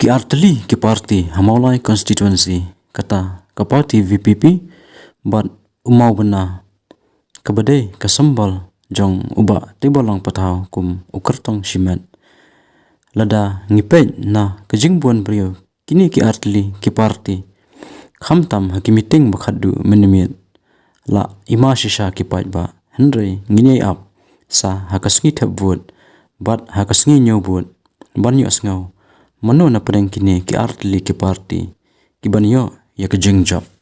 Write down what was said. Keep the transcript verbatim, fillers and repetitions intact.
Ki artylli ki party ha Mawlai constituency, kata ka party VPP bad u Mawbynna, kaba dei ka symbol jong u Bah Tibollang Pathaw kum u kyrtong shimet. Lada ngi peit na ka jingbun briew kine ki artylli ki party, khamtam ha ki meeting ba khatduh mynmiet, la ima shisha ki paidbah, hynrei ngin ïai ap sa ha ka sngi thep vote bad ha ka sngi ñiew vote ban ïohsngew mano na pdeng kine ki artylli ki party ki ban ïoh ïa ka jingjop.